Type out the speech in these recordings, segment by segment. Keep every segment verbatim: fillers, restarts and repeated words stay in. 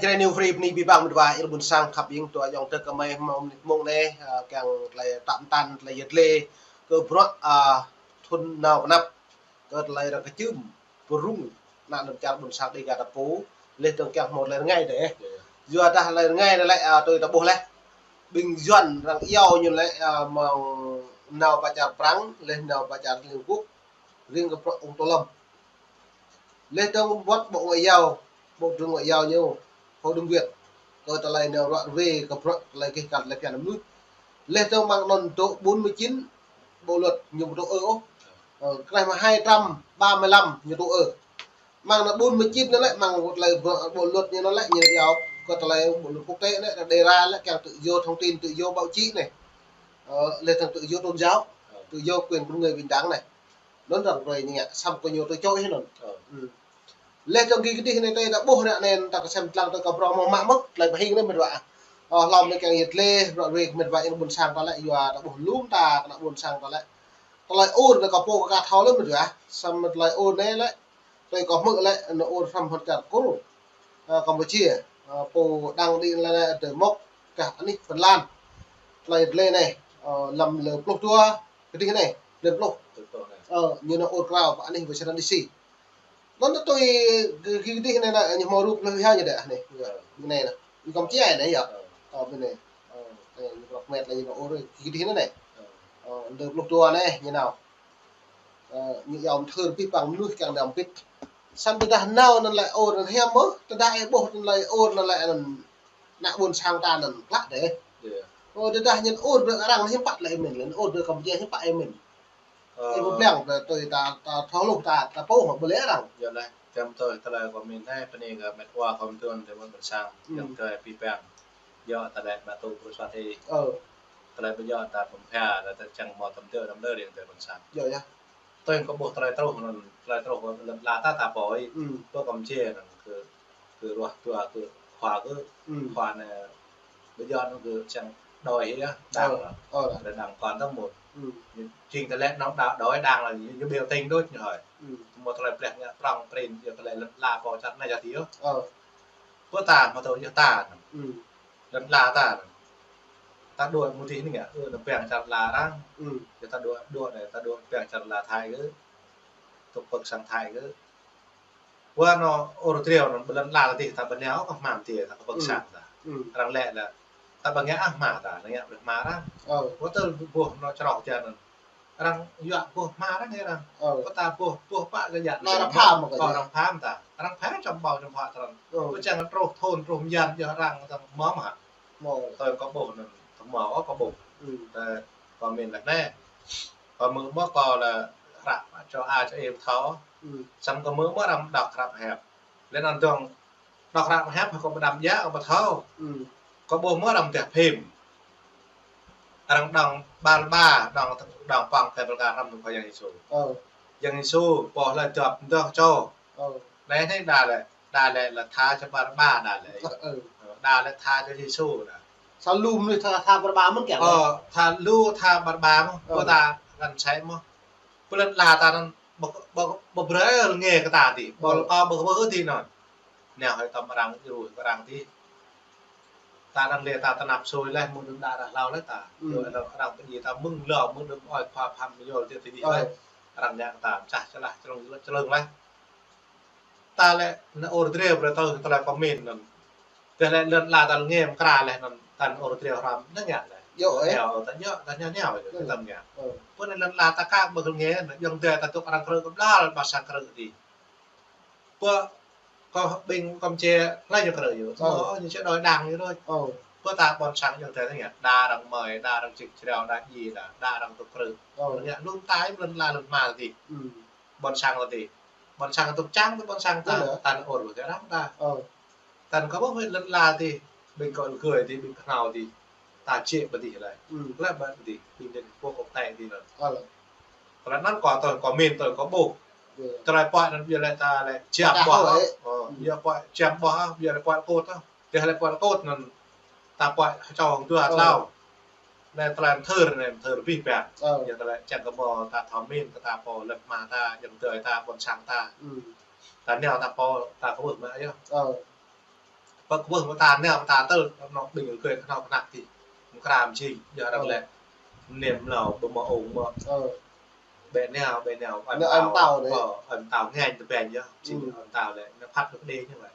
Jrai New Free bơni abih bang mơ̆t wa ih ƀuôn sang khăp ing tua yŏng tơ kơ mơi mơ̆ng mơ̆ng anai, ơ, kiăng tơlơi tăm tăn tơlơi yet lê kơ bruă, ơ, thun nao pơnăp kơ tơlơi răng kơčưm pơrung ană lŏn čar ƀuôn sang Dega ta pô, leh dơ̆ng kiăng hmâo tơlơi rơngai dêh. Yua dah tơlơi rơngai anai lĕ, ơ, tui ta ƀuh leh. Ƀing Yuan arăng iâu ñu lĕ, ơ, mơ̆ng nao pơ čar Prăng, leh nao pơ čar Liên Quốc, riêng kơ bruă ung tô lăm. Leh dơ̆ng wơ̆t Bộ Ngoại giao, Bộ trưởng Ngoại giao ñu, Hồ Đương Việt, kơ tơlơi nao ruă ruê kơ bruă tơlơi keh kăl tơlơi phiăn mơnuih. Leh dơ̆ng mơ̆ng anŭn dŏ bốn mươi chín bộ luật ñu ƀu dŏ ơ ôh. Ơ, kơ anai mơ̆ hai trăm ba mươi lăm ñu dŏ ơ. Mơ̆ng anŭn bốn mươi chín anŭn lĕ, mơ̆ng tơlơi bộ, bộ luật ñu anŭn lĕ, ñu iâu kơ tơlơi bộ luật quốc tế anŭn lĕ, đề ra lĕ kiăng tự do thông tin, tự do báo chí anai. Ơ, leh dơ̆ng tự do tôn giáo, tự do quyền con người bình đẳng anai. Anŭn arăng brơi ñu ngă, samơ̆ kơ ñu tui čô ih anŭn. Ơ. Ư. Leh dơ̆ng gih kơdih anai tơlơi ta ƀuh anai, anŭn ta kơsem lăng tơlơi kơ bruă mơ̆ mă mơ̆, tơlơi pơhing anai mơ̆t wa. Ơ, hlŏm anai kiăng yet lê, bruă ruê mơ̆t wa ih ƀuôn sang ta lĕ, yua ta ƀuh lŏm ta, kơ ană ƀuôn sang ta lĕ. Tơlơi ur anai kơ pô kơ ka thâo lĕ mơ̆t wa. Samơ̆ tơlơi ur anai lĕ, tơlơi kơ hmư̆ lĕ, anŭn ur hrăm hơ̆t čar Kur. Ơ, Campuchia, ơ, pô đang đi lĕ, lĕ, tơlơi mŏk, kah anih Phần Lan. Tơlơi yet lê anai, ơ, lăm lơ pluh dua, kơdih anai, lơ pluh. Ơ, ñu nao ur krao pơ anih Washington D C. Anŭn tui gih kơdih anai, anai, ñu hmâo rup leh ha ñu dêh anai. Ơ. Anai anai. Ñu kơm čiai anai yơh. Ơ. Ơ, anai. Ơ, anai, ñu kơm met anai, ñu nao ur gih kơdih anai anai. Ơ. Ơ, lơ pluh dua anai, ñu nao. Ơ, ñu iâu mơthưr abih bang mơnuih kiăng đăm pĭt. Samơ̆ tơdah nao anŭn lĕ ur anŭn hiam mơ̆, tơdah ih ƀuh anŭn lĕ ur anŭn lĕ anŭn ană ƀuôn sang ta anŭn klă dêh. Ơ, tơdah ñu ur brơi arăng hiư̆m pă lĕ ih mĭn, lĕ ur brơi kơ mơjeh hiư̆m pă ih mĭn. Ơ. Ih ƀu ƀlăng brơi tui ta, ta thâo hluh ta, ta pô hmâo ƀu lĕ arăng. Yơh leh, tem tui tơlơi kơ mĭn anai, bơni kơ met wa kơ mơtuan tơlơi ƀuôn sang, yơh tơlơi abih bang. Yơh tơlơi mă tŭ brơi suat ih. Ơ. Tơlơi ƀu yơh ta pơm phia, ta čang hmâo tơm tơ, tơm tơ riêng tơlơi ƀuôn sang. Yơh, yơh. Tui kơ ƀuh tơlơi truh anŭn, tơlơi truh lŏn ala ta ta pô ih. Ư. Pơ Campuchia anŭn kơ, kơ ruah tua kơ khua kơ, khua anai ƀu djơ̆ anŭn kơ čang đòi hĭ yơh, đang lă. Ơ, đang kơ tơmŭt. Ư. Jing tơlơi anŭn đa-, đòi đang lă, ñu, ñu biểu tình đôč ñu hơi. Ư. Mơ̆ tơlơi pleh ngă prŏng prin, yua tơlơi lŏn ala pô čar anai čar adih yơh. Ơ. Pơ ta, mơ̆ tơlơi yơh ta. Ư. Lŏn ala ta. Ta dŏ mơ̆ tih anai ngă, ơ, anŭn pơ̆ng čar ala arăng. Ư. Yua ta dŏ, dŏ anai, ta dŏ pơ̆ng čar ala Thái kơ. Tŭ pơ̆k sang Thái kơ. Wa anŭn ur triu anŭn ƀơi lŏn ala ta tih ta ƀu nao kơ hmam tih ta kơ pơ̆k sang ta. Ư. Arăng lĕ lĕ. Ta ƀu ngă ah hma ta, anŭn ngă ƀơi hma arăng. Ơ. Wa tơl ƀuh anŭn čroh jan anŭn. Arăng yua ƀuh hma arăng yơh arăng. Ơ. Pơ ta ƀuh, ƀuh pă kơ yă. Anŭn arăng pham kơ. Ơ, arăng pham ta. Arăng pham čăm ƀâo čăm huă ta anŭn. Ơ. Pơ čang truh thun, truh mơyan yơh arăng ta mơ̆ mă. Mơ̆. Tơl kơ ƀuh anŭn, ta mơ̆ kơ ƀuh. Ư. Ta kơ mĭn lĕ anai. Kơ mơ̆ mơ̆ kơ lĕ hră čô a čô ê ƀu thâo. Ư. Samơ̆ kơ mơ̆ mơ̆ arăng đŏk hră hiăp. Lĕ anŭn dơ̆ng đŏk hră hiăp kơ ƀu đăm djă kơ ƀu thâo. Ư. Kơ ƀuh mơ̆ arăng teh phim. Arăng dŏng Bar-Naba, dŏng, dŏng pŏng tơl Bar-Naba hrăm kơ Yang Yêsu. Ơ. Yang Yêsu, pô lĕ dŏp dŏng čô. Ơ. Lĕ anai đa lĕ, đa lĕ lĕ tha čô Bar-Naba đa lĕ. Ơ. Đa lĕ tha čô Yêsu đa. Sa lu mơnuih tha, tha Bar-Naba mơ̆n kiăng. Ơ, tha lu tha Bar-Naba mơ̆n, ơ. Pơ ta găn sai mơ̆n. Pơ lŏn ala ta anŭn ƀu, ƀu, ƀu brơi rơngai kơ ta tih. Ƀu, ơ. Kơ ƀu, ƀu tih anŭn. Nao hơi tơm arăng, djru kơ arăng tih. Ta arăng lĕ ta tơnap sui leh, mơ̆ng đưm đă ră hlâo leh ta. Ư. Yua arăng, arăng pơdjai ta mơ̆ng hlâo, mơ̆ng đưm ơi khua pham yua tih tih leh. Ơ. Arăng ngă ta čah čơlah čơlơ̆ng, čơlơ̆ng leh. Ta lĕ anŭn ur triu brơi tơl tơlơi kơ mĭn anŭn. Tơl lĕ lŏn ala ta rơngai mơkra leh anŭn ta anŭn ur triu hrăm anŭn ngă leh. Yơh, ơ. Nao ta yơh, ta nao nao yơh, ơ. Ta ngă. Ơ. Pơ anai lŏn ala ta kơ ƀu rơngai anŭn, yơh tơl ta dŏ arăng krư̆ kơblah, ƀă sang krư̆ tih. Pơ kơ ƀing Campuchia hlơi ñu krư̆ yơh. Ơ. Ơ, ñu či đòi đang yơh đôč. Ơ. Pơ ta ƀôn sang yơh tơl ta ngă, đa arăng mơi, đa arăng čih čreo, đa djai, đa, đa arăng tŭ krư̆. Ơ. Ngă lŏm ta, lŏn ala lŏn hma tih. Ư. Ƀôn sang ta tih. Ƀôn sang ta tŭ čang, ƀôn sang ta. Ơ. Ta anŭn ur ƀu tơrăng ta. Ơ. Ta anŭn kơ ƀuh lŏn ala tih, ƀing kơ lơgơi tih, ƀing kơhnâo tih. Ta čih pơ tih leh. Ư. Leh pơ tih, ƀing dêh pô kơ tai tih leh. Ơ. Tơlơi anŭn kơ tơl kơ mĭn tơl kơ ƀuh. Yơh. Tơlơi pơhiăp anŭn biă lĕ ta lĕ čăm ƀuh. Ơ, biă pơhiăp čăm ƀuh, biă lĕ pơhiăp kơt. Tơl lĕ pơhiăp kơt anŭn ta pơhiăp čŏng dua hlâo. Anai tơlơi mơthưr, anai mơthưr abih bang. Ơ. Yua tơlơi čang kơ mơ̆ ta thâo mĭn, kơ ta pô lŏn hma ta, yơh tơl ta ƀôn sang ta. Ư. Ta nao ta pô, ta kơ ƀuh mă yơh. Ơ. Kơ ƀuh mơta nao, mơta tơl, anŏ ƀing gơ̆ kơnao kơnăk tih. Mơkra mơjing, yua arăng lĕ. Mơnêm mlâo, ƀu mơ̆ ung mơ̆. Bĕ nao, bĕ nao, ơi mơtao. Ơi mơtao ngă tơbĕng yơh. Jing ơi mơtao lĕ, nao phat lŭk đê ñu wơ̆t.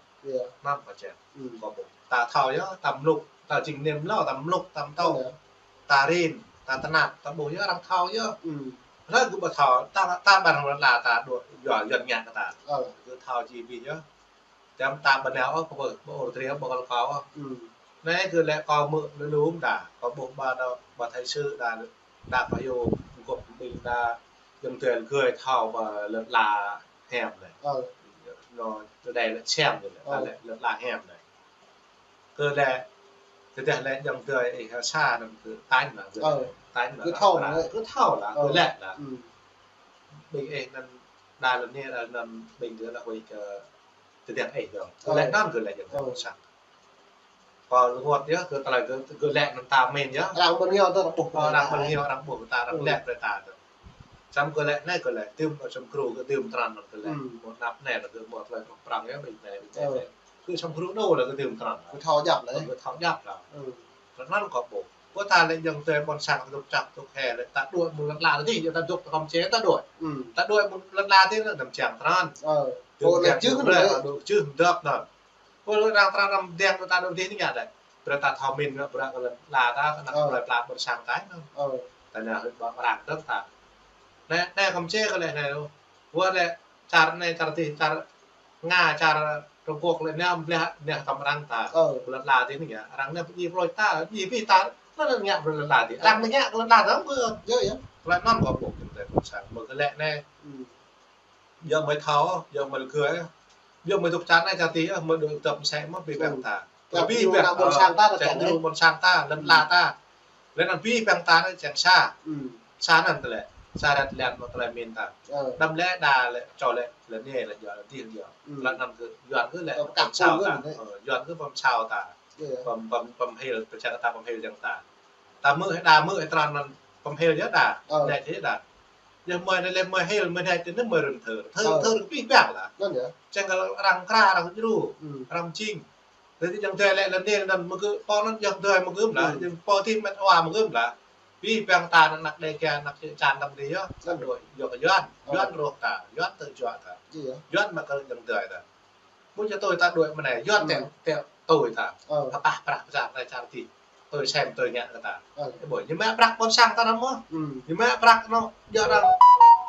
Anŭn kơ čĕ. Kơ ƀuh. Ta thâo yơh, ta mlŭk, ta jing mơnêm mlâo, ta mlŭk, ta mơtâo. Ta rin, ta tơnap, ta ƀuh yơh, arăng thâo yơh. Hlơi gơ̆ ƀu thâo, ta, ta ƀar lŏn la ta dŏ, yua, yua ngă kơ ta. Gơ̆ thâo či ƀing yơh. Tơdah ta ƀu nao ôh, kơ ƀuh, ƀu ur triu, ƀu kăl kâo ôh. Anai gơ̆ lĕ kâo mơ̆ lơlum đa, kâo ƀuh ƀa đa, ƀa thai sư đa, đa kâo yua, gơ̆ ƀing đa, jing tơl gơ̆ thâo ƀa lŏn la hiam lĕ. Anŭn, tơdơi lĕ sem gơ̆ lĕ, ta lĕ lŏn la hiam lĕ. Gơ̆ lĕ, tơdah lĕ jing tơl ih sa anŭn gơ̆ tañ mă gơ̆, tañ mă gơ̆ thâo lă, gơ̆ lĕ lă. Ƀing ih anŭn đa lŏn anai, đa anŭn ƀing gơ̆ lă huĭ kơ tơdang ih dŏ. Gơ̆ lĕ anŭn gơ̆ lĕ jing tơl ƀôn sang. Kâo rơngot yơh, gơ̆ tơlơi gơ̆, gơ̆ lĕ anŭn ta min yơh. Arăng ƀu ngiao tơ arăng ƀuh. Arăng ƀu ngiao, arăng ƀuh ta, arăng lĕ brơi ta tơ. Samơ̆ gơ̆ lĕ anai gơ̆ lĕ, tơm, samơ̆ gru gơ̆ tơm tran anŭn gơ̆ lĕ. Mơ̆ năp anai lĕ gơ̆ mơ̆ tơlơi prong yơh, ƀing anai, ƀing anai. Gơ̆ samơ̆ gru đô lĕ gơ̆ tơm tran. Gơ̆ thâo djăp lĕ. Gơ̆ thâo djăp lă. Tơ anŭn kâo ƀuh. Ƀu ta lĕ jing tơl ƀôn sang tŭk čăk tŭk hê lĕ ta dŏ mơ̆ng lŏn la tih, yua ta dŏ ta kăm čê ta dŏ. Ta dŏ mơ̆ng lŏn la tih lĕ anăm čang tran. Ơ. Dŏ lĕ čưh lĕ, dŏ čưh mơdơ̆p anŭn. Ƀu lĕ arăng tran arăng dŏ ta dŏ tih anai ngă lĕ. Brơi ta thâo min ngă brơi kơ lŏn la ta, kơ anăp plơi pla ƀôn sang ta anŭn. Ta nao hơ̆t ƀă arăng dŏ ta. Anai, anai kăm čê kơ lĕ anai lu. Wơ̆t lĕ čar anai, čar tih, čar Nga, čar Trung Quốc lĕ nao ƀlĕ, nao tơm arăng ta. Lŏn la tih anai ngă, arăng nao pơdjai plơi ta, pơdjai pih ta, anŭn ngă brơi lŏn la tih. Arăng ngă lŏn la ta ƀu. Yơh, yơh. Tơlơi anŭn kâo ƀuh jing tơl ƀôn sang, mơ̆ gơ̆ lĕ anai. Yua mơi thâo, yua mơi gơ̆, yua mơi dŏ čar anai čar tih, mơi dŏ tơm sĕ mơ̆ pih păng ta. Pih păng ƀôn sang ta, čang gru ƀôn sang ta, lŏn la ta. Lĕ anŭn pih păng ta anai čang sa. Sa anŭn tơlơi. Sa rĕt lĕ mơ̆ tơlơi min ta. Đăm lĕ đa lĕ, čô lĕ, lĕ anai lĕ yua, lĕ tih yua. Lĕ anŭn gơ̆, Yuan gơ̆ lĕ pơkă pơsao ta. Yuan gơ̆ pơsao ta. Pơm, pơm, pơm hil, pơčang ta pơm hil jing ta. Ta mơ̆ hĕ đa mơ̆ hĕ tran anŭn pơm hil yơh đa. Anai tih đa. Yơh mơi anai lĕ mơi hil, mơi anai tih anŭn mơi run thơ. Thơ, thơ pih păng lă. Čang kơ arăng kra, arăng djru, arăng jing. Tơdah jing tơlơi lĕ lŏn anai anŭn mơ̆ gơ̆, pô anŭn jing tơlơi mơ̆ gơ̆ lă, jing pô tih met wa mơ̆ gơ̆ lă. Pih păng ta anŭn anăp Đêga, anăp čan đăm tih yơh, ta dŏ, yua kơ Yuan, Yuan rŏk ta, Yuan tơjuă ta. Yuan mă kơ jing tơlơi ta. Ƀu djơ̆ tui ta dŏ mơ̆ng anai, Yuan tĕ, tĕ tui ta. Kơpah prăk čar anai čar tih. Tui sem tui ngă kơ ta. Ơ, ƀu, ñu mă prăk ƀôn sang ta anŭn mơ̆. Ñu mă prăk anŭn, yua arăng,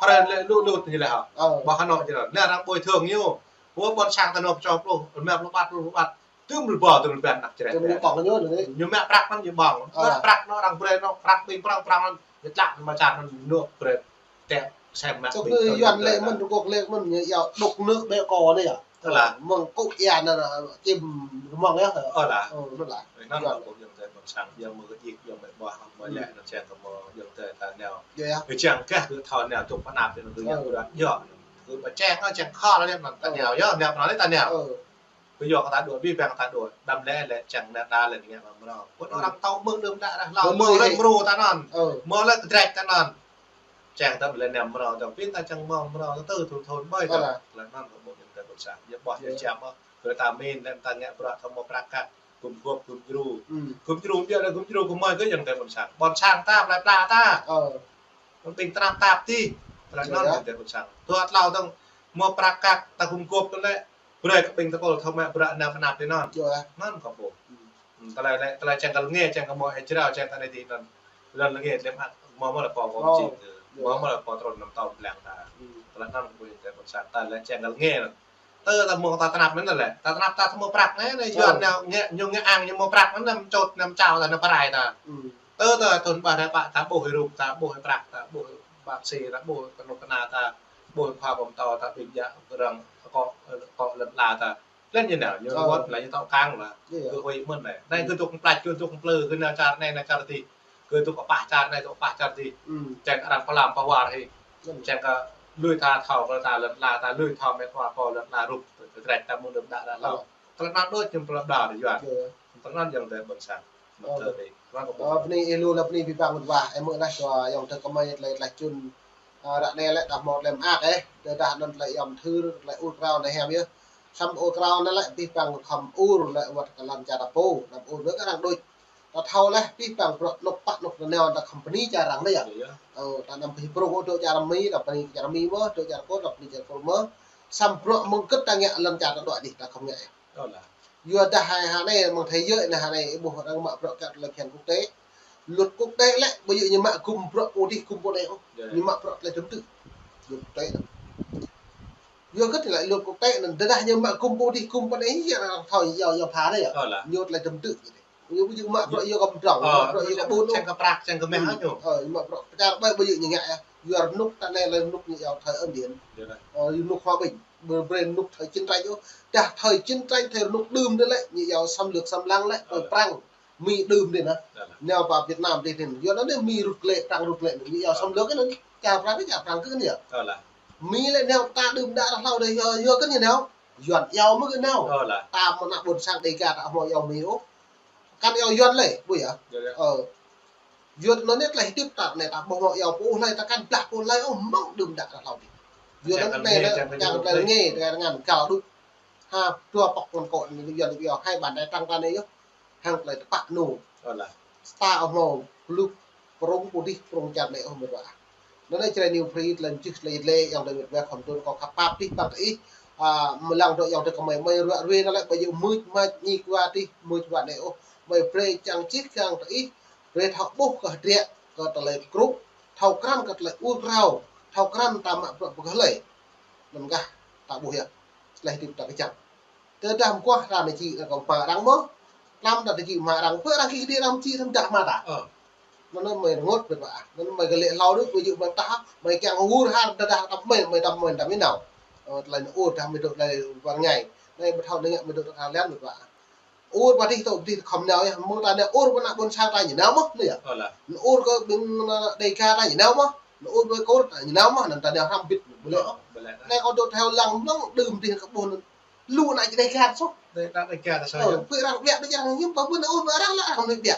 prơi lĕ lu lu ñu lĕ hă. Ƀu hơnŏ ñu lĕ. Anai arăng bồi thường ñu. Ƀu ƀôn sang ta anŭn čô pluh, rơma pluh păt, pluh păt. Tơm rơbâo, tơm rơbâo anăp črĕ. Ñu mă prăk anŭn ñu ƀơ̆ng. Prăk anŭn arăng brơi anŭn, prăk ƀing prong prong anŭn. Ñu tlă anŭn mơ̆ čar anŭn ñu brơi. Tĕ sem mă ƀing tơ Yuan lĕ mơ̆n, Trung Quốc lĕ mơ̆n, ñu yua đục nước béo cò anai yơh. Ơ lah. Mơ̆ng kŭ ia anŭn, čim rơmơ̆ng yơh. Ơ lah. Ơ, anŭn lah. Anŭn kâo ƀuh jing tơl ƀôn sang, yua mơi kơ djik, yua mơi ƀuh, mơi lĕ anŭn čang kơ mơ̆ jing tơl ta nao. Yơh, yơh. Kơ čang kơ gơ̆ thâo nao tŭk pơ anăp anŭn gơ̆ yua ƀu đa yơh. Kơ ƀă čang anŭn čang khŏ lĕ anŭn ta nao yơh, nao pơ anŭn lĕ ta nao. Kơ yua kơ ta dŏ, pih păng ta dŏ, đăm lĕ lĕ čang nao đa lĕ ngă mă mrâo. Ƀu anŭn arăng tŏ mơ̆ng đưm đă rah hlâo, mơ̆ lĕ mrô ta anŭn. Mơ̆ lĕ kơdrĕč ta anŭn. Čang ta ƀu lĕ nao mrâo, ta pih ta čang mơ̆ng mrâo, ta tơ thun thun ƀơi ta. Tơlơi anŭn kâo ƀuh jing tơl ƀôn sang. Yua ƀuh yua čăm ôh. Kơ ta min lĕ ta ngă bruă ta mơ̆ prăk kăk. Gum guôp, gum djru. Gum djru, ƀiă lĕ gum djru kơ mơi gơ̆ jing tơl ƀôn sang. Ƀôn sang ta, plơi pla ta. Ƀing tơnap tap tih. Tơlơi anŭn jing tơl ƀôn sang. Dua tlâo dơ̆ng mơ̆ prăk kăk, ta gum guôp kơ lĕ. Brơi kơ ƀing tơkol thâo mă bruă nao pơ anăp tih anŭn. Anŭn kâo ƀuh. Tơlơi lĕ, tơlơi čang kơ lơnge, čang kơ mơ̆ hơjrao, čang kơ anai tih anŭn. Lŏn lơnge tơlơi mă, mơ̆ mơ̆ lĕ pô kơ jing. Mơ̆ mơ̆ lĕ pô trun năm tơl blang ta. Tơlơi anŭn kâo ƀuh jing tơl ƀôn sang, ta lĕ čang kơ lơnge anŭn. Tơ ta mơ̆ ta tơnap anŭn lĕ. Ta tơnap ta mơ̆ prăk anai, anai Yuan nao ngă, ñu ngă ang ñu mơ̆ prăk anŭn, năm čôt, năm čao ta nao pơrai ta. Tơ ta thun ƀă rai pă ta ƀuh rup ta, ƀuh prăk ta, ƀuh bác sĩ ta, ƀuh kơnuk kơna ta, ƀuh khua pơm tâo ta, ƀing djă arăng akŏ, akŏ lŏn la ta. Lĕ ñu nao, ñu wơ̆t lĕ ñu tŏ kang lă. Gơ̆ huĭ mơ̆n lĕ. Anai gơ̆ dŏ plăč, gơ̆ dŏ plư, gơ̆ nao čar anai, nao čar tih. Gơ̆ dŏ kơpah čar anai, dŏ kơpah čar tih. Čang arăng pơlam pơwar hĭ. Čang kơ lui ta thâo kơ ta lŏn la ta, lui thâo met wa pô lŏn la rup, kơdrĕč ta mơ̆ng đưm đă đă hlâo. Tơlơi anŭn đôč ñu plăp đa đa Yuan. Tơlơi anŭn jing tơl ƀôn sang. Mơ̆ tơl ƀing. Ơ, bơni ih lu lă bơni pih păng mơ̆n wa, ih mơ̆ laih dua ayŏng tơl kơmơi tơlơi tlaih čun. Ơ, ră anai lĕ đah mơ̆ tơlơi mơak ih, tơdah anŭn tơlơi yom thưr, tơlơi ur krao anai hiam yơh. Samơ̆ ur krao anai lĕ pih păng khŏm ur lĕ wơ̆t kơ lŏn čar ta pô, anăm ur wơ̆t kơ arăng đôč. Ta thâo lĕ pih păng bruă anŏ pă anŏ ta nao ta company čar arăng anai yơh. Ơ, ta anăm pih bruă dŏ čar Mi, ta pih čar Mi mơ̆, dŏ čar Kur, ta pih čar Kur mơ̆. Samơ̆ bruă mơ̆ng kơ ta ngă lŏn čar ta đuaĭ dih, ta khŏm ngă yơh. Yua dah hai ha anai mơ̆ng thai yơh anai ha anai ƀuh arăng mă bruă kơ tơlơi phiăn quốc tế. Luật quốc tế lĕ, ƀu djơ̆ ñu mă gum bruă pô dih gum pô anai ôh. Ñu mă bruă tơlơi tơm tư̆. Luật quốc tế. Yua kơ tơlơi luật quốc tế anŭn, dah ñu mă gum pô dih gum pô anai, yua arăng thâo yua, yua pha anai yơh. Ñu tơlơi tơm tư̆. Ñu ƀu djơ̆ mă bruă yua kơ mdrŏng, mă bruă yua kơ ƀun. Čang kơ prăk, čang kơ meh ñu. Ơ, mă bruă pơčar ƀai ƀu djơ̆ ñu ngă yơh. Yua rơnŭk ta anai lĕ rơnŭk ñu yua thời ân điển. Ơ, rơnŭk hòa bình. Ƀu brơi rơnŭk thời chiến tranh ôh. Dah thời chiến tranh, thời rơnŭk đưm anai lĕ, ñu yua xâm lược xâm lăng lĕ, ơ, Prăng, Mi đưm anai nă. Nao pơ Việt Nam dih anai. Yua anŭn anai Mi rŭt lĕ, Prăng rŭt lĕ, ñu yua xâm lược anŭn. Čar Prăng kơ čar Prăng kơ anŭn yơh. Mi lĕ nao ta đưm đă ră hlâo dih yua, yua kơ ñu nao. Yuan yua mơ̆ kơ nao. Ta mơ̆ ană ƀôn sang Đêga ta hmâo yua Mi ôh. Kăn yua Yuan lĕ, ƀu yơh. Ơ. Yuan anŭn anai tơlơi hơdip ta anai ta ƀu hmâo yua pô ôh lĕ, ta kăn blah pô ôh lĕ ôh mơ̆ng đưm đă ră hlâo dih. Yuan anŭn anai lĕ, čang tơlơi rơngai, tơlơi rơngan, kâo đôč. Ha, dua pŏk lŏn kơ Yuan yua hai bàn tay trắng ta anai yơh. Hăng tơlơi tơpă ñu. Ta hmâo lu prung pô dih prung čar anai ôh mơ̆ wa. Anŭn anai Jrai New Free tơlơi jih tơlơi lĕ yua tơlơi mĕt wa khŏm tŭ kơ khăp pap dih păng kơ ih. A, mơlang dŏ yua tơlơi kơ mơi, mơi ruă ruai anai lĕ ƀu djơ̆ mưč mač ñik wa dih, mưč wa anai ôh. Mơi brơi čang čih kiăng kơ ih, brơi thâo ƀuh kơ hơdră, kơ tơlơi krŭ, thâo krăn kơ tơlơi ur krao, thâo krăn ta mă bruă pơkơhlơi. Anŭn kah ta ƀuh yơh. Tơlơi hơdip ta kơjăp. Tơdah mơguah ta anai či, ta kơ hmua arăng mơ̆. Tlam ta či hmua arăng, pơ arăng kih đĭ arăng či tơdah hmua ta. Anŭn anai mơi rơngot mĕt wa. Anŭn anai mơi kơ lĕ hlâo đôč, ƀu djơ̆ mơi tah, mơi kiăng ur har, tơdah tăm mơi, mơi tăm mơi tăm mơi nao. Ơ, tơlơi anŭn ur dah mơi dŏ tơlơi war ngai. Anai ƀu thâo anai ngă mơi dŏ tơlơi lĕ mĕt wa. Ur pơ dih tŏ pơ dih khŏm nao yơh, mơ̆ng ta anai ur pơ ană ƀôn sang ta ñu nao mơ̆, anai yơh. Anŭn ur kơ ƀing ană Đêga ta ñu nao mơ̆, anŭn ur pơ Kur ta ñu nao mơ̆, anŭn ta nao hrăm bit, ƀu lĕ ôh. Anai kâo dŏ thâo lăng mơ̆ng đưm dih kơ ƀuh anŭn. Lu ană Đêga soh. Ơ, pơ arăng ƀiă, ƀiă arăng hiư̆m pă ƀuh anŭn ur pơ arăng lă arăng mơnuih ƀiă.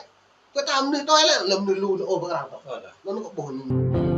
Pơ ta mơnuih tui lĕ, lăm mơnuih lu anŭn ur pơ arăng tŏ. Anŭn kâo ƀuh anŭn.